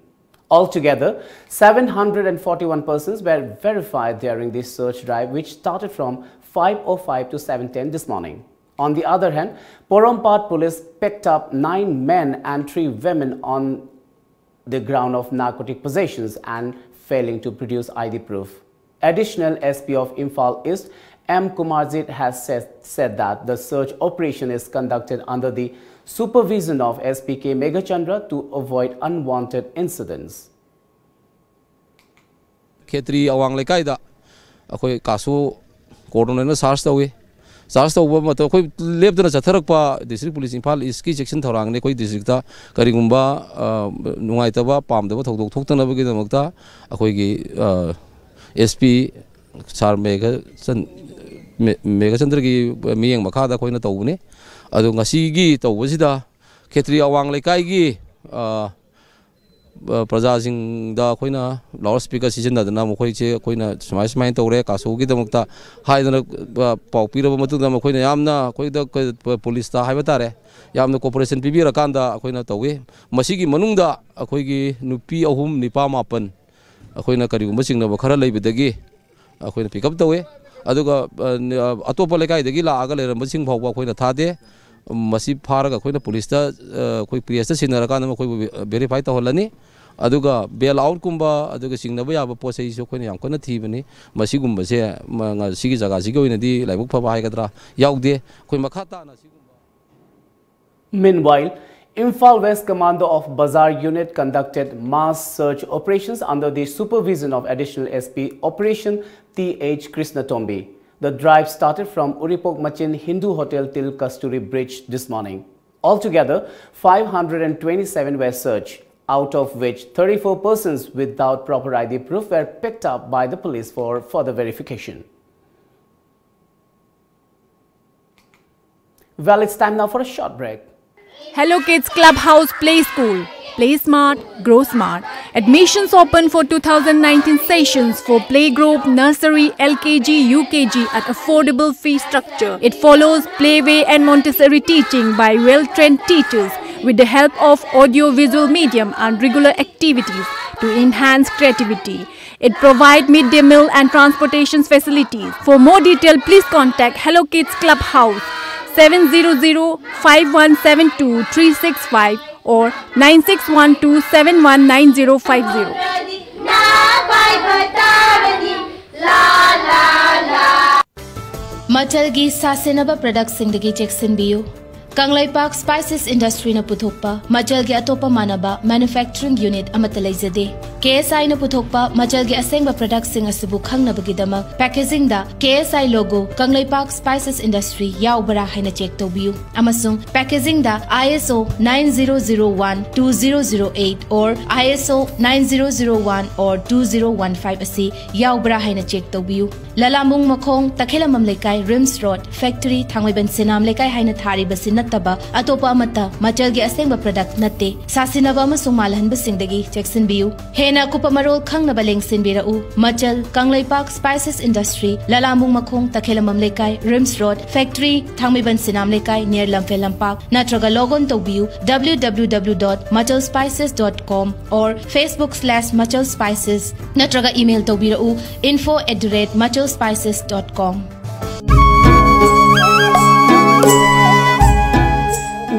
Altogether, seven hundred and forty-one persons were verified during this search drive, which started from five oh five to seven ten this morning. On the other hand, Porompat police picked up nine men and three women on the ground of narcotic possessions and failing to produce I D proof. Additional S P of Imphal East, M Kumarjit, has said, said that the search operation is conducted under the supervision of S P K Meghachandra to avoid unwanted incidents. ꯈꯦꯇ꯭ꯔꯤ ꯑꯋꯥꯡ ꯂꯩꯀꯥꯏꯗ ꯑꯩꯈꯣꯏ ꯀꯥꯁꯨ ꯀꯣꯔꯗꯣꯅꯦꯠꯅ search ꯇꯧꯏ꯫ Search ꯇꯧꯕ ꯃꯇꯝ ꯑꯩꯈꯣꯏ ꯂꯦꯞꯇꯅ ꯆꯠꯊꯔꯛꯄ district police Imphal ꯏꯁꯀꯤ ꯆꯦꯛꯁꯤꯟ ꯊꯧꯔꯥꯡꯅꯤ꯫ ꯑꯩꯈꯣꯏ ꯗꯤꯁꯇ꯭ꯔꯤꯛꯇ ꯀꯔꯤꯒꯨꯝꯕ ꯅꯨꯡꯉꯥꯏꯇꯕ ꯄꯥꯝꯗꯕ ꯊꯧꯗꯣꯛ ꯊꯣꯛꯇꯅꯕꯒꯤꯗꯃꯛꯇ ꯑꯩꯈꯣꯏꯒꯤ ꯑꯦꯁ ꯄꯤ ꯁꯥꯔ ꯃꯦꯘꯆꯟ ꯃꯦ- ꯃꯦꯘꯆꯟꯗ꯭ꯔꯒꯤ ꯃꯤꯠꯌꯦꯡ ꯃꯈꯥꯗ ꯑꯩꯈꯣꯏꯅ ꯇꯧꯕꯅꯤ꯫ ꯑꯗꯣ ꯉꯁꯤꯒꯤ ꯇꯧꯕꯁꯤꯗ ꯈꯦꯇ꯭ꯔꯤ ꯑꯋꯥꯡ ꯂꯩꯀꯥꯏꯒꯤ ꯑ, ꯄ꯭ꯔꯖꯥꯁꯤꯡꯗ ꯑꯩꯈꯣꯏꯅ ꯂꯥꯎꯗ ꯁ꯭ꯄꯤꯀꯔ ꯁꯤꯖꯤꯟꯅꯗꯅ ꯃꯈꯣꯏꯁꯦ ꯑꯩꯈꯣꯏꯅ ꯁꯨꯃꯥꯏ ꯁꯨꯃꯥꯏꯅ ꯇꯧꯔꯦ, ꯀꯥꯁꯣꯒꯤꯗꯃꯛꯇ ꯍꯥꯏꯗꯅ, ꯑ, ꯄꯥꯎ ꯄꯤꯔꯕ ꯃꯇꯨꯡꯗ ꯃꯈꯣꯏꯅ ꯌꯥꯝꯅ ꯑꯩꯈꯣꯏꯗ ꯀ-, ꯄꯨꯂꯤꯁꯇ ꯍꯥꯏꯕ ꯇꯥꯔꯦ, ꯌꯥꯝꯅ ꯀꯣꯑꯣꯄꯔꯦꯁꯟ ꯄꯤꯕꯤꯔꯀꯥꯟꯗ ꯑꯩꯈꯣꯏꯅ ꯇꯧꯏ꯫ ꯃꯁꯤꯒꯤ ꯃꯅꯨꯡꯗ ꯑꯩꯈꯣꯏꯒꯤ ꯅꯨꯄꯤ ꯑꯍꯨꯝ, ꯅꯨꯄꯥ ꯃꯥꯄꯟ ꯑꯩꯈꯣꯏꯅ ꯀꯔꯤꯒꯨꯝꯕ ꯆꯤꯡꯅꯕ ꯈꯔ ꯂꯩꯕꯗꯒꯤ ꯑꯩꯈꯣꯏꯅ ꯄꯤꯛ ꯑꯞ ꯇꯧꯏ꯫ ꯑꯗꯨꯒ, ꯑ, ꯅ-, ꯑ, ꯑꯇꯣꯞꯄ ꯂꯩꯀꯥꯏꯗꯒꯤ ꯂꯥꯛꯑꯒ ꯂꯩꯔꯝꯕꯁꯤꯡ ꯐꯥꯎꯕ ꯑꯩꯈꯣꯏꯅ ꯊꯥꯗꯦ꯫ ꯃꯁꯤ ꯐꯥꯔꯒ ꯑꯩꯈꯣꯏꯅ ꯄꯨꯂꯤꯁꯇ, ꯑ, ꯑꯩꯈꯣꯏ ꯄ꯭ꯔꯦꯁꯇ ꯁꯤꯟꯅꯔꯀꯥꯟꯗ ꯃꯈꯣꯏꯕꯨ ꯚꯦ-, ꯚꯦꯔꯤꯐꯥꯏ ꯇꯧꯍꯜꯂꯅꯤ꯫ ꯑꯗꯨꯒ ꯕꯦꯜ ꯑꯥꯎꯠꯀꯨꯝꯕ ꯑꯗꯨꯒ ꯆꯤꯡꯅꯕ ꯌꯥꯕ ꯄꯣꯠ ꯆꯩꯁꯨ ꯑꯩꯈꯣꯏꯅ ꯌꯥꯝ ꯀꯟꯅ ꯊꯤꯕꯅꯤ꯫ ꯃꯁꯤꯒꯨꯝꯕꯁꯦ, ꯃ-, ꯉ-, ꯁꯤꯒꯤ ꯖꯒꯥꯁꯤꯒꯤ ꯑꯣꯏꯅꯗꯤ ꯂꯥꯏꯕꯛ ꯐꯕ ꯍꯥꯏꯒꯗ꯭ꯔꯥ, ꯌꯥꯎꯗꯦ꯫ ꯑꯩꯈꯣꯏ ꯃꯈꯥ ꯇꯥꯅ ꯁꯤꯒꯨꯝꯕ Meanwhile, Imphal West Commando of Bazar Unit conducted mass search operations under the supervision of Additional S P Operation T H Krishna Tombi. The drive started from Uripok Machin Hindu Hotel till Kasturi Bridge this morning. Altogether, five hundred and twenty-seven were searched, out of which thirty-four persons without proper I D proof were picked up by the police for further verification. Well, it's time now for a short break. Hello Kids Clubhouse Play School. Play smart, grow smart. Admissions open for two thousand nineteen sessions for playgroup, nursery, L K G, U K G at affordable fee structure. It follows playway and Montessori teaching by well-trained teachers with the help of audio-visual medium and regular activities to enhance creativity. It provides midday meal and transportation facilities. For more detail, please contact Hello Kids Clubhouse, seven zero zero, five one seven two, three six five or nine six one two, seven one nine zero five zero. ꯃꯆꯜꯒꯤ ꯁꯥꯁꯦꯟꯅꯕ ꯄ꯭ꯔꯗꯛꯁꯤꯡꯗꯒꯤ ꯆꯦꯛꯁꯤꯟꯕꯤꯌꯨ꯫ Kangleipak spices ꯏꯟꯗꯁꯇ꯭ꯔꯤꯅ ꯄꯨꯊꯣꯛꯄ ꯃꯆꯜꯒꯤ ꯑꯇꯣꯞꯄ ꯃꯥꯟꯅꯕ manufacturing unit ꯑꯃꯠꯇ ꯂꯩꯖꯗꯦ꯫ ꯀꯦ ꯑꯦꯁ ꯑꯥꯏꯅ ꯄꯨꯊꯣꯛꯄ ꯃꯆꯜꯒꯤ ꯑꯁꯦꯡꯕ ꯄ꯭ꯔꯗꯛꯁꯤꯡ ꯑꯁꯤꯕꯨ ꯈꯪꯅꯕꯒꯤꯗꯃꯛ ꯄꯦꯀꯦꯖꯤꯡꯗ ꯀꯦ ꯑꯦꯁ ꯑꯥꯏ ꯂꯣꯒꯣ ꯀꯪꯂꯩꯄꯥꯛ ꯁ꯭ꯄꯥꯏꯁꯦꯁ ꯏꯟꯗꯁꯇ꯭ꯔꯤ ꯌꯥꯎꯕ꯭ꯔꯥ ꯍꯥꯏꯅ ꯆꯦꯛ ꯇꯧꯕꯤꯌꯨ꯫ ꯑꯃꯁꯨꯡ ꯄꯦꯀꯦꯖꯤꯡꯗ I S O nine zero zero one two zero zero eight or I S O nine zero zero one or two zero one five ꯑꯁꯤ ꯌꯥꯎꯕ꯭ꯔꯥ ꯍꯥꯏꯅ ꯆꯦꯛ ꯇꯧꯕꯤꯌꯨ꯫ ꯂꯂꯥꯃꯨꯡ ꯃꯈꯣꯡ, ꯇꯈꯦꯂꯝꯕꯝ ꯂꯩꯀꯥꯏ, ꯔꯤꯝꯁ ꯔꯣꯗ, ꯐꯦꯛꯇꯔꯤ, ꯊꯥꯡꯃꯩꯕꯟ ꯁꯦꯅꯥꯝ ꯂꯩꯀꯥꯏ ꯍꯥꯏꯅ ꯊꯥꯔꯤꯕꯁꯤ ꯅꯠꯇꯅ ꯅꯠꯇꯕ ꯑꯇꯣꯞꯄ ꯑꯃꯠꯇ ꯃꯆꯜꯒꯤ ꯑꯁꯦꯡꯕ ꯄ꯭ꯔꯗꯛ ꯅꯠꯇꯦ꯫ ꯁꯥꯁꯤꯟꯅꯕ ꯑꯃꯁꯨꯡ ꯃꯥꯜꯍꯟꯕꯁꯤꯡꯗꯒꯤ ꯆꯦꯛꯁꯤꯟꯕꯤꯌꯨ꯫ ꯍꯦꯟꯅ ꯑꯀꯨꯞꯄ ꯃꯔꯣꯜ ꯈꯪꯅꯕ ꯂꯦꯡꯁꯤꯟꯕꯤꯔꯛꯎ꯫ ꯃꯆꯜ, ꯀꯪꯂꯩꯄꯥꯛ ꯁ꯭ꯄꯥꯏꯁꯦꯁ ꯏꯟꯗꯁꯇ꯭ꯔꯤ, ꯂꯂꯥꯝꯕꯨꯡ ꯃꯈꯣꯡ, ꯇꯈꯦꯂꯝꯕꯝ ꯂꯩꯀꯥꯏ, ꯔꯤꯝꯁ ꯔꯣꯗ, ꯐꯦꯛꯇꯔꯤ, ꯊꯥꯡꯃꯩꯕꯟ ꯁꯤꯅꯥꯝ ꯂꯩꯀꯥꯏ, near ꯂꯝꯐꯦꯜ ꯂꯝꯄꯥꯛ, ꯅꯠꯇ꯭ꯔꯒ log on ꯇꯧꯕꯤꯌꯨ W W W dot machal spices dot com or Facebook slash machal spices, ꯅꯠꯇ꯭ꯔꯒ email ꯇꯧꯕꯤꯔꯛꯎ info at the rate machal spices dot com꯫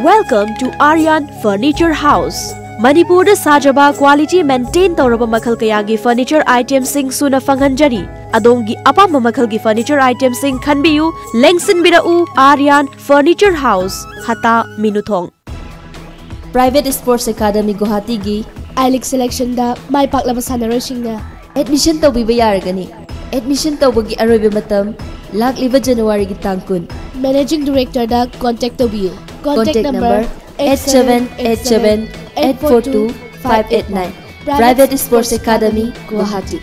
Welcome to Aryan Furniture House. ꯃꯅꯤꯄꯨꯔꯗ ꯁꯥꯖꯕ quality maintain ꯇꯧꯔꯕ ꯃꯈꯜ ꯀꯌꯥꯒꯤ furniture item ꯁꯤꯡ ꯁꯨꯅ ꯐꯪꯍꯟꯖꯔꯤ꯫ ꯑꯗꯣꯝꯒꯤ ꯑꯄꯥꯝꯕ ꯃꯈꯜꯒꯤ furniture item ꯁꯤꯡ ꯈꯟꯕꯤꯌꯨ, ꯂꯦꯡꯁꯤꯟꯕꯤꯔꯛꯎ꯫ Aryan Furniture House, ꯍꯇꯥ, ꯃꯤꯅꯨꯊꯣꯡ꯫ Private Sports Academy ꯒꯨꯋꯥꯍꯥꯇꯤꯒꯤ I-League selection ꯗ ꯃꯥꯏ ꯄꯥꯛꯂꯕ ꯁꯥꯟꯅꯔꯣꯏꯁꯤꯡꯅ admission ꯇꯧꯕꯤꯕ ꯌꯥꯔꯒꯅꯤ꯫ Admission ꯇꯧꯕꯒꯤ ꯑꯔꯣꯏꯕ ꯃꯇꯝ ꯂꯥꯛꯂꯤꯕ ꯖꯅꯋꯥꯔꯤꯒꯤ ꯇꯥꯡ ꯀꯨꯟ꯫ Managing Director ꯗ contact ꯇꯧꯕꯤꯌꯨ꯫ Contact number eight seven eight seven eight four two five eight nine. Private Sports Academy, Guwahati.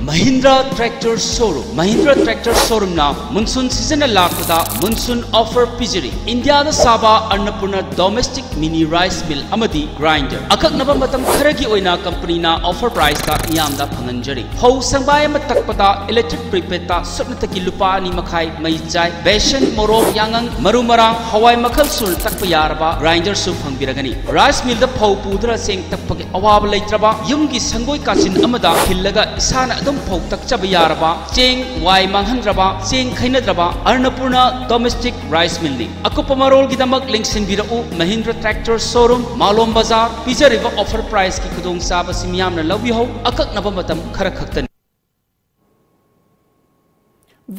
Mahindra Tractor Showroom. Mahindra Tractor Showroom ꯅ monsoon season ꯂꯥꯛꯄꯗ monsoon offer ꯄꯤꯖꯔꯤ꯫ ꯏꯟꯗꯤꯌꯥꯗ ꯁꯥꯕ ꯑꯟꯅꯄꯨꯔꯅ domestic mini rice mill ꯑꯃꯗꯤ grinder꯫ ꯑꯀꯛꯅꯕ ꯃꯇꯝ ꯈꯔꯒꯤ ꯑꯣꯏꯅ ꯀꯝꯄꯅꯤꯅ offer price ꯇ ꯃꯤꯌꯥꯝꯗ ꯐꯪꯍꯟꯖꯔꯤ꯫ ꯐꯧ ꯁꯪꯕꯥꯏ ꯑꯃ ꯇꯛꯄꯗ electric prepaid ꯇ ꯁꯨꯞꯅꯇꯒꯤ ꯂꯨꯄꯥ ꯑꯅꯤ ꯃꯈꯥꯏ ꯃꯩ ꯆꯥꯏ꯫ ꯕꯦꯁꯟ, ꯃꯣꯔꯣꯛ, ꯌꯥꯉꯪ, ꯃꯔꯨ ꯃꯔꯥꯡ, ꯍꯋꯥꯏ ꯃꯈꯜ ꯁꯨꯅ ꯇꯛꯄ ꯌꯥꯔꯕ grinder ꯁꯨ ꯐꯪꯕꯤꯔꯒꯅꯤ꯫ Rice mill ꯗ ꯐꯧ ꯄꯨꯗꯨꯅ ꯆꯦꯡ ꯇꯛꯄꯒꯤ ꯑꯋꯥꯕ ꯂꯩꯇ꯭ꯔꯕ, ꯌꯨꯝꯒꯤ ꯁꯪꯒꯣꯏ ꯀꯥꯆꯤꯟ ꯑꯃꯗ ꯈꯤꯜꯂꯒ ꯏꯁꯥꯅ ꯑꯗꯨꯝ ꯐꯧ ꯇꯛꯆꯕ ꯌꯥꯔꯕ, ꯆꯦꯡ ꯋꯥꯏ ꯃꯥꯡꯍꯟꯗ꯭ꯔꯕ, ꯆꯦꯡ ꯈꯩꯅꯗ꯭ꯔꯕ ꯑꯟꯅꯄꯨꯔꯅ domestic rice mill ꯅꯤ꯫ ꯑꯀꯨꯞꯄ ꯃꯔꯣꯜꯒꯤꯗꯃꯛ ꯂꯦꯡꯁꯤꯟꯕꯤꯔꯛꯎ ꯃꯍꯤꯟꯗ꯭ꯔ Tractor Showroom, ꯃꯥꯂꯣꯝ ꯕꯖꯥꯔ꯫ ꯄꯤꯖꯔꯤꯕ offer price ꯀꯤ ꯈꯨꯗꯣꯡꯆꯥꯕꯁꯤ ꯃꯤꯌꯥꯝꯅ ꯂꯧꯕꯤꯍꯧ, ꯑꯀꯛꯅꯕ ꯃꯇꯝ ꯈꯔ ꯈꯛꯇꯅꯤ꯫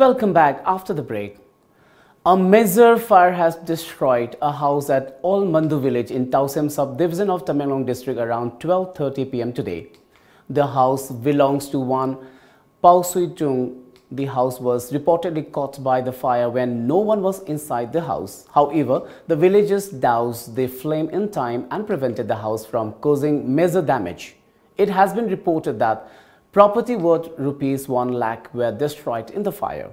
Welcome back after the break. A major fire has destroyed a house at Old Mandu village in Tausem subdivision of Tamenglong district around twelve thirty P M today. The house belongs to one Pao Suitung. The house was reportedly caught by the fire when no one was inside the house. However, the villagers doused the flame in time and prevented the house from causing major damage. It has been reported that property worth rupees one lakh were destroyed in the fire.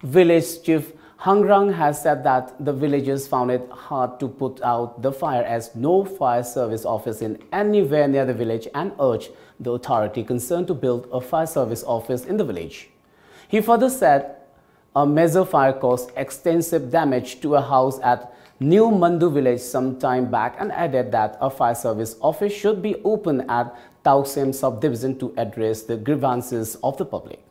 Village Chief Hangrang has said that the villagers found it hard to put out the fire as no fire service office in anywhere near the village and urged the authority concerned to build a fire service office in the village. He further said a major fire caused extensive damage to a house at New Mandu village some time back and added that a fire service office should be opened at Tausem subdivision to address the grievances of the public.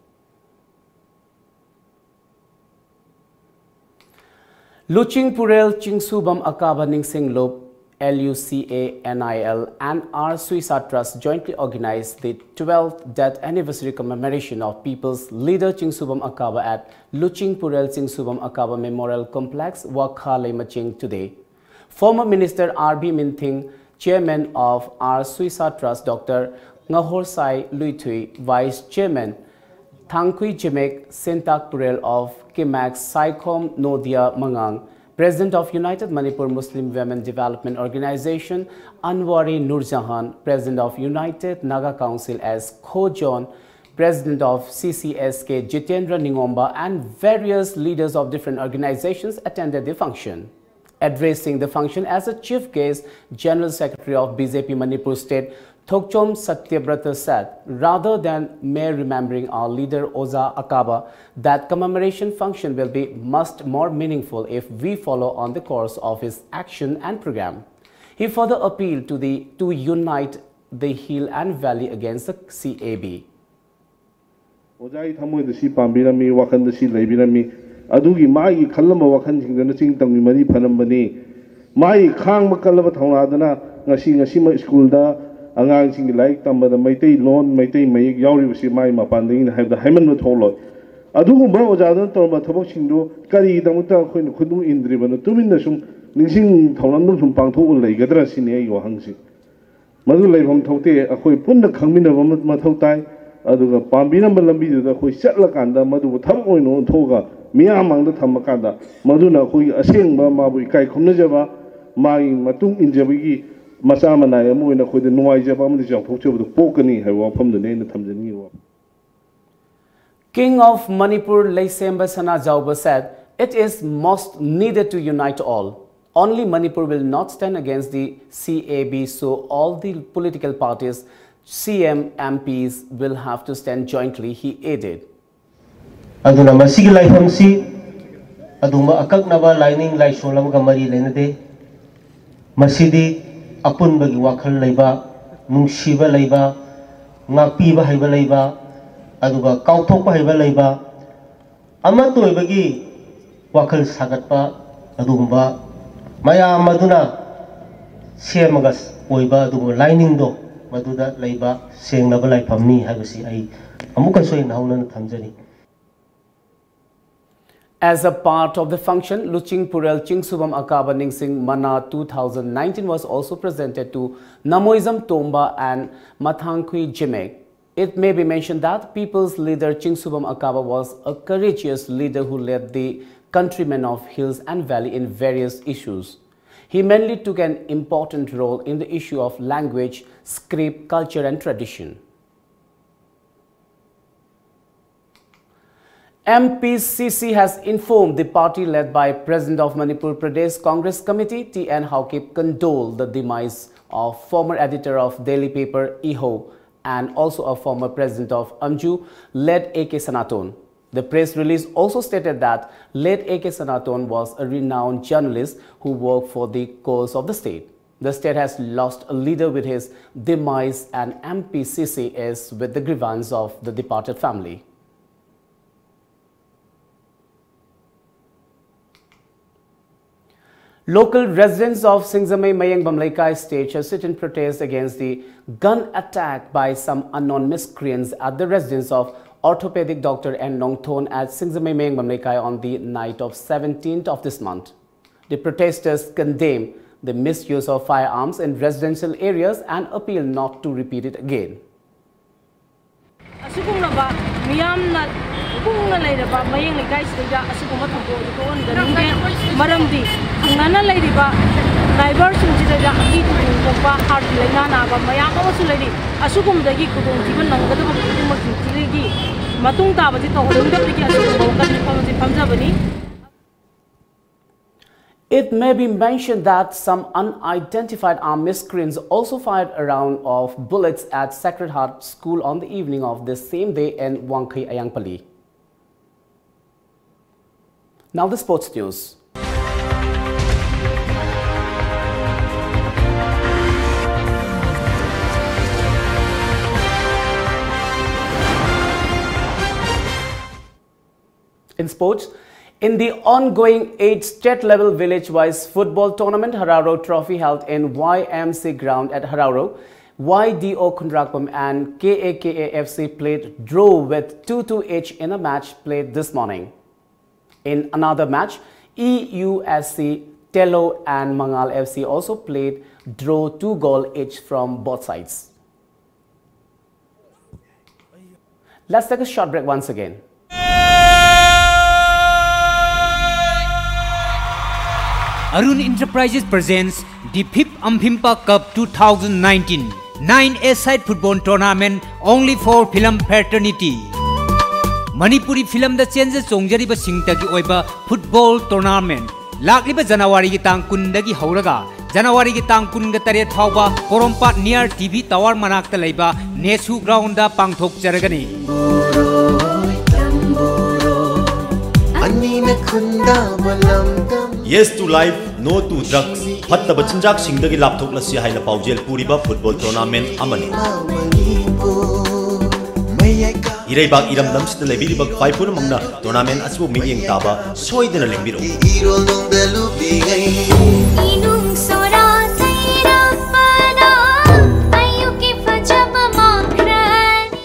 Luching Purel Chingsubam Akaba Ningsing Lup, L U C A N I L and R Suisa Trust jointly organized the twelfth death anniversary commemoration of People's Leader Chingsubam Akaba at Luching Purel Chingsubam Akaba Memorial Complex, Wakha Leimaching today. Former Minister R B Minthing, Chairman of R Suisa Trust, Doctor Ngahorsai Luithui, Vice Chairman, Thangkhui Jimek Sentak Purel of Kimax Saikhom Nodia Mangang, President of United Manipur Muslim Women Development Organization, Anwari Nurjahan, President of United Naga Council as Kojon, President of C C S K Jitendra Ningomba, and various leaders of different organizations attended the function. Addressing the function as a chief guest, General Secretary of B J P Manipur State, Thokchom Satyabrata said, rather than mere remembering our leader Oza Akaba, that commemoration function will be much more meaningful if we follow on the course of his action and program. He further appealed to the to unite the hill and valley against the C A B. ꯑꯣꯖꯥꯒꯤ ꯊꯃꯣꯏꯗ ꯁꯤ ꯄꯥꯝꯕꯤꯔꯝꯃꯤ, ꯋꯥꯈꯜꯗ ꯁꯤ ꯂꯩꯕꯤꯔꯝꯃꯤ꯫ ꯑꯗꯨꯒꯤ ꯃꯥꯒꯤ ꯈꯜꯂꯝꯕ ꯋꯥꯈꯜꯁꯤꯡꯗꯨꯅ ꯆꯤꯡ ꯇꯝꯒꯤ ꯃꯔꯤ ꯐꯔꯝꯕꯅꯤ꯫ ꯃꯥꯒꯤ ꯈꯥꯡꯕ ꯀꯜꯂꯕ ꯊꯧꯅꯥꯗꯨꯅ ꯉꯁꯤ, ꯉꯁꯤꯃꯛ ꯁ꯭ꯀꯨꯜꯗ ꯑꯉꯥꯡꯁꯤꯡꯒꯤ ꯂꯥꯏꯔꯤꯛ ꯇꯝꯕꯗ ꯃꯩꯇꯩ ꯂꯣꯟ, ꯃꯩꯇꯩ ꯃꯌꯦꯛ ꯌꯥꯎꯔꯤꯕꯁꯤ ꯃꯥꯒꯤ ꯃꯄꯥꯟꯗꯒꯤꯅꯤ ꯍꯥꯏꯕꯗ ꯍꯥꯏꯃꯟꯕ ꯊꯣꯛꯂꯣꯏ꯫ ꯑꯗꯨꯒꯨꯝꯕ ꯑꯣꯖꯥꯗꯨꯅ ꯇꯧꯔꯝꯕ ꯊꯕꯛꯁꯤꯡꯗꯨ ꯀꯔꯤꯒꯤꯗꯃꯛꯇ ꯑꯩꯈꯣꯏꯅ ꯈꯨꯗꯨꯡ ꯏꯟꯗ꯭ꯔꯤꯕꯅꯣ? ꯇꯨꯃꯤꯟꯅ ꯁꯨꯝ ꯅꯤꯡꯁꯤꯡ ꯊꯧꯔꯝꯗꯨ ꯁꯨꯝ ꯄꯥꯡꯊꯣꯛꯑ ꯂꯩꯒꯗ꯭ꯔꯥ ꯁꯤꯅꯤ ꯑꯩꯒꯤ ꯋꯥꯍꯪꯁꯤ꯫ ꯃꯗꯨ ꯂꯩꯐꯝ ꯊꯣꯛꯇꯦ꯫ ꯑꯩꯈꯣꯏ ꯄꯨꯟꯅ ꯈꯪꯃꯤꯟꯅꯕ ꯑꯃ ꯃꯊꯧ ꯇꯥꯏ꯫ ꯑꯗꯨꯒ ꯄꯥꯝꯕꯤꯔꯝꯕ ꯂꯝꯕꯤꯗꯨꯗ ꯑꯩꯈꯣꯏ ꯆꯠꯂꯀꯥꯟꯗ ꯃꯗꯨꯕꯨ ꯊꯕꯛ ꯑꯣꯏꯅ ꯑꯣꯟꯊꯣꯛꯑꯒ ꯃꯤꯌꯥꯝ ꯃꯥꯡꯗ ꯊꯝꯃꯀꯥꯟꯗ ꯃꯗꯨꯅ ꯑꯩꯈꯣꯏꯒꯤ ꯑꯁꯦꯡꯕ ꯃꯥꯕꯨ ꯏꯀꯥꯏ ꯈꯨꯝꯅꯖꯕ, ꯃꯥꯒꯤ ꯃꯇꯨꯡ ꯏꯟꯖꯕꯒꯤ ꯃꯆꯥ ꯃꯅꯥꯏ ꯑꯃ ꯑꯣꯏꯅ ꯑꯩꯈꯣꯏꯗ ꯅꯨꯡꯉꯥꯏꯖꯕ ꯑꯃꯗꯤ ꯆꯥꯎꯊꯣꯛꯆꯕꯗꯨ ꯄꯣꯛꯀꯅꯤ ꯍꯥꯏꯕ ꯋꯥꯐꯝꯗꯨꯅꯤ ꯑꯩꯅ ꯊꯝꯖꯅꯤꯡꯉꯤꯕ ꯋꯥꯐꯝ꯫ King of Manipur Leisemba Sanajaoba said, It is most needed to unite all. Only Manipur will not stand against the C A B, so all the political parties, C M, M Ps will have to stand jointly, he added. ꯑꯗꯨꯅ ꯃꯁꯤꯒꯤ ꯂꯥꯏꯐꯝꯁꯤ ꯑꯗꯨꯒꯨꯝꯕ ꯑꯀꯛꯅꯕ ꯂꯥꯏꯅꯤꯡ ꯂꯥꯏꯁꯣꯜ ꯑꯃꯒ ꯃꯔꯤ ꯂꯩꯅꯗꯦ꯫ ꯃꯁꯤꯗꯤ ꯑꯄꯨꯟꯕꯒꯤ ꯋꯥꯈꯜ ꯂꯩꯕ, ꯅꯨꯡꯁꯤꯕ ꯂꯩꯕ, ꯉꯥꯛꯄꯤꯕ ꯍꯩꯕ ꯂꯩꯕ, ꯑꯗꯨꯒ ꯀꯥꯎꯊꯣꯛꯄ ꯍꯩꯕ ꯂꯩꯕ, ꯑꯃꯠꯇ ꯑꯣꯏꯕꯒꯤ ꯋꯥꯈꯜ ꯁꯥꯒꯠꯄ, ꯑꯗꯨꯒꯨꯝꯕ ꯃꯌꯥꯝ ꯑꯗꯨꯅ ꯁꯦꯝꯃꯒ ꯑꯣꯏꯕ ꯑꯗꯨꯒꯨꯝꯕ ꯂꯥꯏꯅꯤꯡꯗꯣ ꯃꯗꯨꯗ ꯂꯩꯕ ꯁꯦꯡꯂꯕ ꯂꯥꯏꯐꯝꯅꯤ ꯍꯥꯏꯕꯁꯤ ꯑꯩ ꯑꯃꯨꯛꯀꯁꯨ ꯑꯩꯅ ꯍꯧꯅꯅ ꯊꯝꯖꯔꯤ꯫ As a part of the function, Luching Purel Chingsubam Akaba Ningsing Mana two thousand nineteen was also presented to Namoizam Tomba and Mathangkhui Jimek. It may be mentioned that people's leader Chingsubam Akaba was a courageous leader who led the countrymen of hills and valley in various issues. He mainly took an important role in the issue of language, script, culture and tradition. M P C C has informed the party led by President of Manipur Pradesh Congress Committee, T N Haokip, condoled the demise of former editor of daily paper Iho and also a former president of Amju, late A K Sanaton. The press release also stated that late A K Sanaton was a renowned journalist who worked for the cause of the state. The state has lost a leader with his demise, and M P C C is with the grievance of the departed family. Local residents of Singzamei Mayengbam Leikai stage a sit-in protest against the gun attack by some unknown miscreants at the residence of orthopedic doctor N Nongthon at Singzamei Mayengbam Leikai on the night of seventeenth of this month. The protesters condemn the misuse of firearms in residential areas and appeal not to repeat it again. ꯑꯁꯤꯒꯨꯝꯂꯕ ꯃꯤꯌꯥꯝꯅ ꯀꯨꯡꯅ ꯂꯩꯔꯕ ꯃꯌꯦꯡ ꯂꯩꯀꯥꯏꯁꯤꯗꯩꯗ ꯑꯁꯤꯒꯨꯝꯕ ꯊꯧꯗꯣꯛ ꯑꯗꯨ ꯊꯣꯛꯍꯟꯖꯅꯤꯡꯗꯦ꯫ ꯃꯔꯝꯗꯤ ꯊꯪꯅꯅ ꯂꯩꯔꯤꯕ ꯅꯥꯏꯕꯔꯁꯤꯡꯁꯤꯗꯩꯗ ꯑꯀꯤ ꯈꯨꯗꯣꯡ ꯊꯣꯛꯄ ꯍꯥꯔꯠꯀꯤ ꯂꯥꯏꯅꯥ ꯅꯥꯕ ꯃꯌꯥꯝ ꯑꯃꯁꯨ ꯂꯩꯔꯤ꯫ ꯑꯁꯤꯒꯨꯝꯕꯗꯒꯤ ꯈꯨꯗꯣꯡꯊꯤꯕ ꯅꯪꯒꯗꯕ ꯈꯨꯗꯤꯡꯃꯛꯁꯤꯡꯁꯤꯗꯒꯤ ꯃꯇꯨꯡ ꯇꯥꯕꯗꯤ ꯇꯧꯍꯟꯅꯤꯡꯗꯕꯗꯒꯤ ꯑꯁꯤꯒꯨꯝꯕ ꯋꯥꯀꯠ ꯃꯤꯐꯝ ꯑꯁꯤ ꯐꯝꯖꯕꯅꯤ꯫ It may be mentioned that some unidentified armed miscreants also fired a round of bullets at Sacred Heart School on the evening of this same day in Wangkhei Ayangpali. Now the sports news. In sports, in the ongoing eighth state level village-wise football tournament, Hararo Trophy, held in Y M C ground at Hararo, Y D O Khundrakpam and K A K A F C played draw with two two each in a match played this morning. In another match, E U S C Telo and Mangal F C also played draw, two goal each from both sides. Let's take a short break once again. Arun Enterprises presents the fifth Amphimpa Cup two thousand nineteen, nine-a-side football tournament only for film fraternity. Manipuri ꯐꯤꯂꯝꯗ change ꯆꯣꯡꯖꯔꯤꯕꯁꯤꯡꯇꯒꯤ ꯑꯣꯏꯕ football tournament. ꯂꯥꯛꯂꯤꯕ ꯖꯅꯋꯥꯔꯤꯒꯤ ꯇꯥꯡ ꯀꯨꯟꯗꯒꯤ ꯍꯧꯔꯒ ꯖꯅꯋꯥꯔꯤꯒꯤ ꯇꯥꯡ ꯀꯨꯟꯒ ꯇꯔꯦꯠ ꯐꯥꯎꯕ ꯄꯣꯔꯣꯝꯄꯥꯠ ꯅꯤꯌꯔ ꯇꯤ ꯚꯤ ꯇꯥꯋꯔ ꯃꯅꯥꯛꯇ ꯂꯩꯕ ꯅꯦꯁꯨ ground ꯄꯥꯡꯊꯣꯛꯆꯔꯒꯅꯤ꯫ Yes to life, no to drugs. ꯐꯠꯇꯕ ꯆꯤꯟꯖꯥꯛꯁꯤꯡꯗꯒꯤ ꯂꯥꯞꯊꯣꯛꯂꯁꯤ ꯍꯥꯏꯅ ꯄꯥꯎꯖꯦꯜ ꯄꯨꯔꯤꯕ ꯐꯨꯠꯕꯣꯜ ꯇꯣꯔꯅꯥꯃꯦꯟꯠ ꯑꯃꯅꯤ꯫ ꯏꯔꯩꯕꯥꯛ ꯏꯔꯝꯗꯝꯁꯤꯗ ꯂꯩꯕꯤꯔꯤꯕ ꯈ꯭ꯋꯥꯏ ꯄꯨꯝꯅꯃꯛꯅ ꯇꯣꯔꯅꯥꯃꯦꯟꯠ ꯑꯁꯤꯕꯨ ꯃꯤꯠꯌꯦꯡ ꯇꯥꯕ ꯁꯣꯏꯗꯅ ꯂꯦꯡꯕꯤꯔꯛꯎ꯫ ꯏꯅꯨꯡ ꯁꯣꯔꯥ ꯁꯩꯔꯥꯛꯄꯅ ꯑꯌꯨꯛꯀꯤ ꯐꯖꯕ ꯃꯥꯡꯈ꯭ꯔꯅꯤ꯫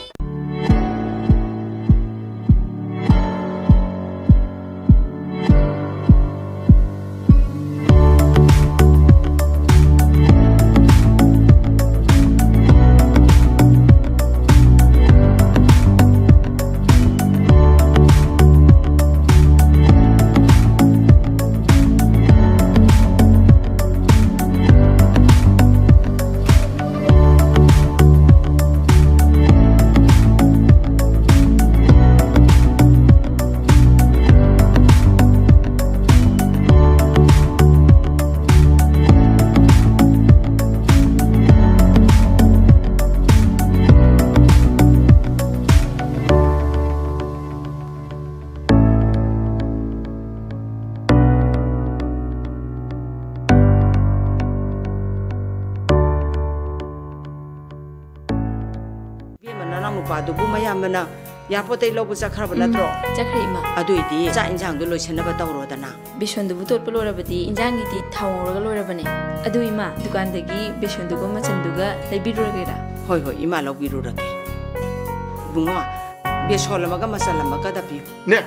ꯅꯨꯄꯥꯗꯨꯕꯨ ꯃꯌꯥꯝꯕꯅ ꯌꯥꯄꯣꯠꯇꯩ ꯂꯧꯕ ꯆꯠꯈ꯭ꯔꯕ ꯎꯝ, ꯅꯠꯇ꯭ꯔꯣ? ꯆꯠꯈ꯭ꯔꯦ, ꯏꯃꯥ꯫ ꯑꯗꯨꯏꯗꯤ ꯆꯥꯛ ꯏꯟꯁꯥꯡꯗꯣ ꯂꯣꯏꯁꯤꯟꯅꯕ ꯇꯧꯔꯣꯗꯅ꯫ ꯕꯦꯁꯣꯟꯗꯨꯕꯨ ꯇꯣꯠꯄ ꯂꯣꯏꯔꯕꯗꯤ ꯏꯟꯖꯥꯡꯒꯤꯗꯤ ꯊꯥꯎ ꯉꯧꯔꯒ ꯂꯣꯏꯔꯕꯅꯦ꯫ ꯑꯗꯨ ꯏꯃꯥ, ꯗꯨꯀꯥꯟꯗꯒꯤ ꯕꯦꯁꯣꯟꯗꯨꯒ ꯃꯆꯟꯗꯨꯒ ꯂꯩꯕꯤꯔꯨꯔꯒꯦꯔꯥ? ꯍꯣꯏ, ꯍꯣꯏ, ꯏꯃꯥ ꯂꯧꯕꯤꯔꯨꯔꯒꯦ꯫ ꯏꯕꯨꯡꯉꯣ, ꯕꯦꯁꯣꯟ ꯑꯃꯒ ꯃꯆꯜ ꯑꯃꯒꯗ ꯄꯤꯌꯨ꯫ ꯅꯦ,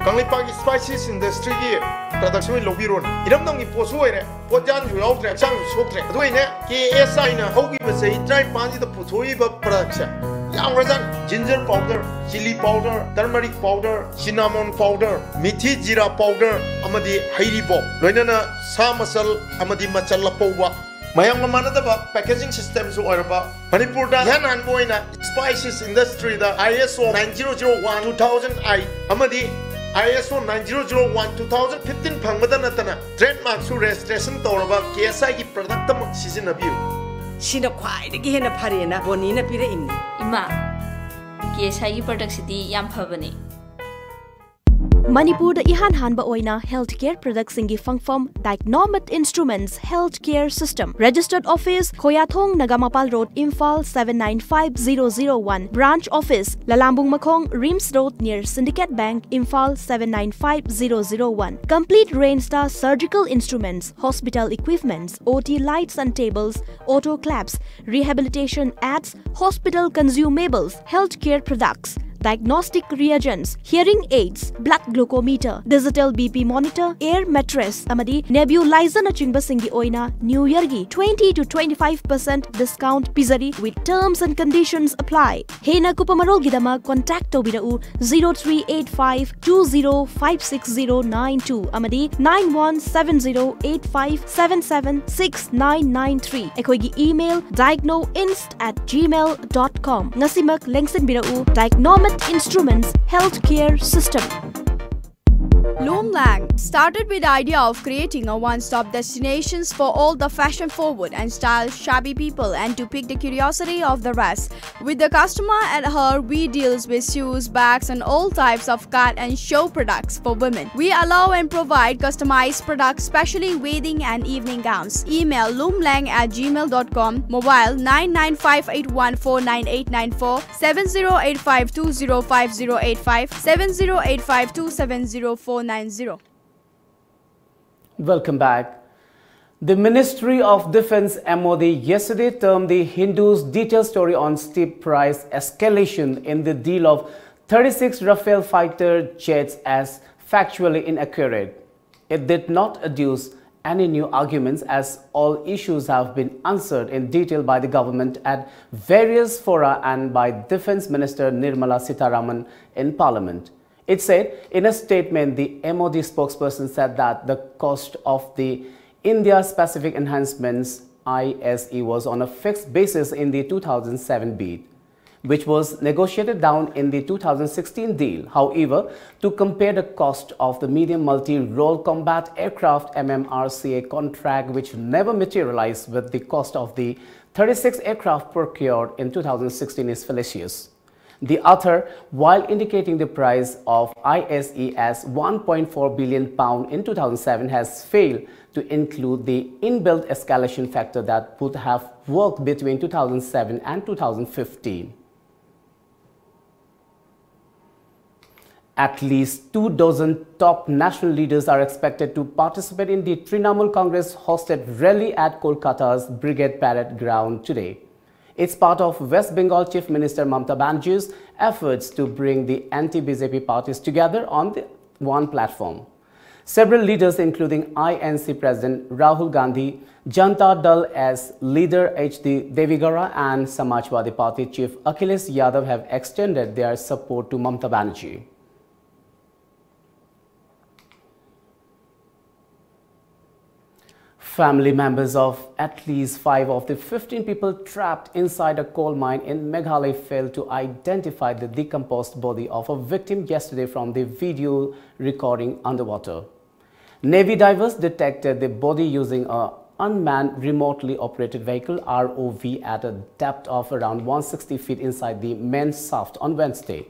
ꯀꯪꯂꯩꯄꯥꯛꯀꯤ Spices Industryꯒꯤ productꯁꯦ ꯑꯣꯏꯅ ꯂꯧꯕꯤꯔꯣꯅꯦ꯫ ꯏꯔꯝꯗꯝꯒꯤ ꯄꯣꯠꯁꯨ ꯑꯣꯏꯔꯦ, ꯄꯣꯠꯌꯥꯟꯁꯨ ꯌꯥꯎꯗ꯭ꯔꯦ, ꯍꯛꯆꯥꯡꯁꯨ ꯁꯣꯛꯇ꯭ꯔꯦ꯫ ꯑꯗꯨ ꯑꯩꯅꯦ, K S Iꯅ ꯍꯧꯈꯤꯕ ꯆꯍꯤ ꯇꯔꯥꯅꯤꯄꯥꯟꯁꯤꯗ ꯄꯨꯊꯣꯛꯏꯕ productꯁꯦ ꯌꯥꯝꯈ꯭ꯔꯖꯥꯠꯅꯤ꯫ Ginger powder, chilli powder, turmeric powder, cinnamon powder, methi jeera powder ꯑꯃꯗꯤ ꯍꯩꯔꯤꯕꯣꯞ, ꯂꯣꯏꯅꯅ ꯁꯥ ꯃꯆꯜ ꯑꯃꯗꯤ ꯃꯆꯜ ꯑꯄꯧꯕ, ꯃꯌꯥꯝꯒ ꯃꯥꯟꯅꯗꯕ packaging systemꯁꯨ ꯑꯣꯏꯔꯕ, ꯃꯅꯤꯄꯨꯔꯗ ꯏꯍꯥꯟ ꯍꯥꯟꯕ ꯑꯣꯏꯅ Spices Industryꯗ ISO nine zero zero one two thousand eight ꯑꯃꯗꯤ ISO nine zero zero one two thousand fifteen ꯐꯪꯕꯗ ꯅꯠꯇꯅ trademarkꯁꯨ registration ꯇꯧꯔꯕ K S Iꯒꯤ productꯇꯃꯛ ꯁꯤꯖꯤꯟꯅꯕꯤꯌꯨ꯫ ꯁꯤꯅ ꯈ꯭ꯋꯥꯏꯗꯒꯤ ꯍꯦꯟꯅ ꯐꯔꯦꯅ ꯕꯣꯅꯤꯅ ꯄꯤꯔꯛꯏꯕꯅꯤ꯫ ꯏꯃꯥ, K S Iꯒꯤ productꯁꯤꯗꯤ ꯌꯥꯝ ꯐꯕꯅꯦ꯫ ꯃꯅꯤꯄꯨꯔꯗ ꯏꯍꯥꯟ ꯍꯥꯟꯕ ꯑꯣꯏꯅ healthcare productꯁꯤꯡꯒꯤ ꯐꯪꯐꯝ Dicnomate Instruments Healthcare System, registered office, ꯈꯣꯌꯥꯊꯣꯡ, Nagamapal Road, Imphal seven nine five zero zero one, branch office, ꯂꯂꯥꯝꯕꯨꯡ ꯃꯈꯣꯡ, RIMS Road near Syndicate Bank, Imphal seven nine five zero zero one. Complete range ꯇ surgical instruments, hospital equipments, O T lights and tables, autoclaves, rehabilitation aids, hospital consumables, healthcare products, diagnostic reagents, hearing aids, blood glucometer, digital B P monitor, air mattress ꯑꯃꯗꯤ nebulizerꯅꯆꯤꯡꯕꯁꯤꯡꯒꯤ ꯑꯣꯏꯅ New Yearꯒꯤ twenty to twenty-five percent discount ꯄꯤꯖꯔꯤ, with terms and conditions apply. ꯍꯦꯟꯅ ꯀꯨꯞꯄ ꯃꯔꯣꯜꯒꯤꯗꯃꯛ contact ꯇꯧꯕꯤꯔꯛꯎ zero three eight five two zero five six zero nine two ꯑꯃꯗꯤ nine one seven zero eight five seven seven six nine nine three꯫ ꯑꯩꯈꯣꯏꯒꯤ email dicnoinst at gmail dot com꯫ ꯉꯁꯤꯃꯛ ꯂꯦꯡꯁꯤꯟꯕꯤꯔꯛꯎ Dicnomate Instruments Healthcare System꯫ Loomlang started with the idea of creating a one-stop destinations for all the fashion-forward and style-savvy people and to pique the curiosity of the rest. With the customer at heart, we deals with shoes, bags, and all types of cut and show products for women. We allow and provide customized products, specially wedding and evening gowns. Email loomlang at gmail dot com. Mobile nine nine five eight one four nine eight nine four, seven zero eight five two zero five zero eight five, seven zero eight five two seven zero four nine zero. Welcome back. The Ministry of Defense M O D yesterday termed the Hindu's detailed story on steep price escalation in the deal of thirty-six Rafale fighter jets as factually inaccurate. It did not adduce any new arguments as all issues have been answered in detail by the government at various fora and by Defense Minister Nirmala Sitharaman in Parliament. It said in a statement, the M O D spokesperson said that the cost of the India Specific Enhancements I S E was on a fixed basis in the two thousand seven bid, which was negotiated down in the two thousand sixteen deal. However, to compare the cost of the medium multi-role combat aircraft M M R C A contract, which never materialized, with the cost of the thirty-six aircraft procured in two thousand sixteen is fallacious. The author, while indicating the price of I S E as one point four billion pound in two thousand seven, has failed to include the inbuilt escalation factor that would have worked between two thousand seven and two thousand fifteen. At least two dozen top national leaders are expected to participate in the Trinamool Congress hosted rally at Kolkata's Brigade Parade Ground today. It's part of West Bengal Chief Minister Mamata Banerjee's efforts to bring the anti-B J P parties together on the one platform. Several leaders, including I N C President Rahul Gandhi, Janata Dal S leader H D Devegoula, and Samajwadi Party Chief Akhilesh Yadav, have extended their support to Mamata Banerjee. Family members of at least five of the fifteen people trapped inside a coal mine in Meghalaya failed to identify the decomposed body of a victim yesterday from the video recording underwater. Navy divers detected the body using a unmanned remotely operated vehicle, R O V, at a depth of around one sixty feet inside the main shaft on Wednesday.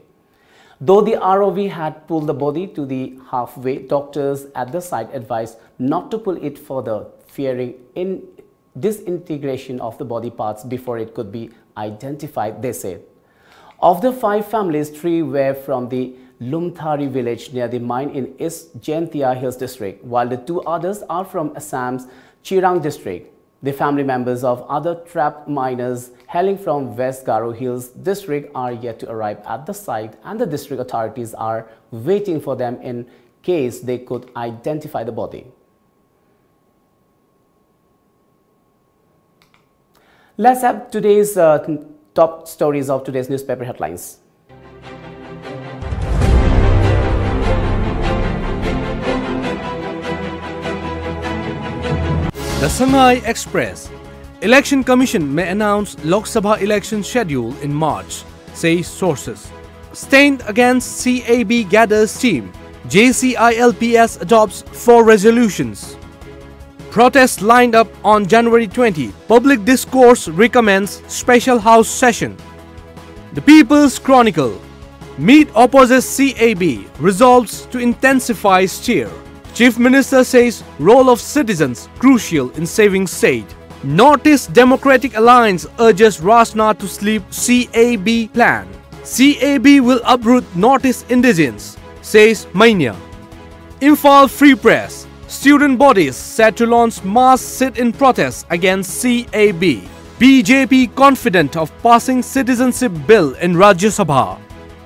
Though the R O V had pulled the body to the halfway, doctors at the site advised not to pull it further, fearing in disintegration of the body parts before it could be identified, they said. Of the five families, three were from the Lumthari village near the mine in East Jaintia Hills district, while the two others are from Assam's Chirang district. The family members of other trapped miners hailing from West Garo Hills district are yet to arrive at the site, and the district authorities are waiting for them in case they could identify the body. Let's have today's uh, top stories of today's newspaper headlines. The Sangai Express. Election Commission may announce Lok Sabha election schedule in March, say sources. Stand against C A B gathers steam. J C I L P S adopts four resolutions. Protest lined up on January twenty. Public discourse recommends special house session. The People's Chronicle. Meet opposes C A B, resolves to intensify stir. Chief Minister says role of citizens crucial in saving state. Northeast Democratic Alliance urges Rajnath to sleep C A B plan. C A B will uproot Northeast indigenes, says Manya. Imphal Free Press. Student bodies set to launch mass sit-in protest against C A B. B J P confident of passing citizenship bill in Rajya Sabha.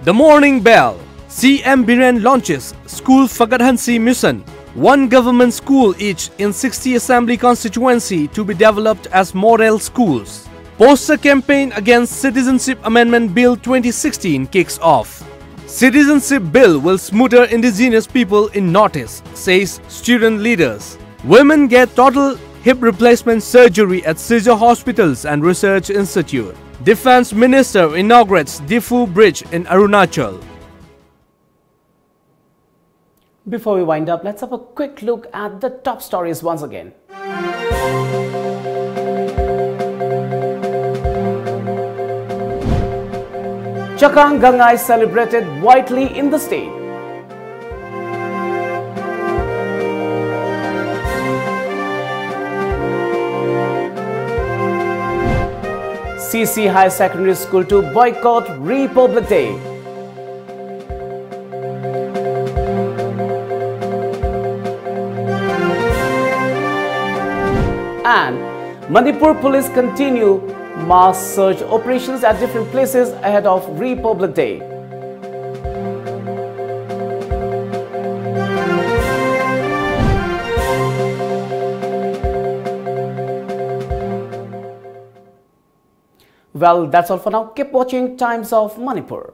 The Morning Bell. C M Biren launches School Fagadhansi Mission. One government school each in sixty assembly constituency to be developed as model schools. Poster campaign against Citizenship Amendment Bill twenty sixteen kicks off. Citizenship Bill will smother indigenous people in Northeast, says student leaders. Women get total hip replacement surgery at Shillong Hospitals and Research Institute. Defense Minister inaugurates Diphu Bridge in Arunachal. Before we wind up, let's have a quick look at the top stories once again. Chakhang Gangai celebrated widely in the state. C C Higher Secondary School to boycott Republic Day. And Manipur police continue mass search operations at different places ahead of Republic Day. Well, that's all for now. Keep watching Times of Manipur.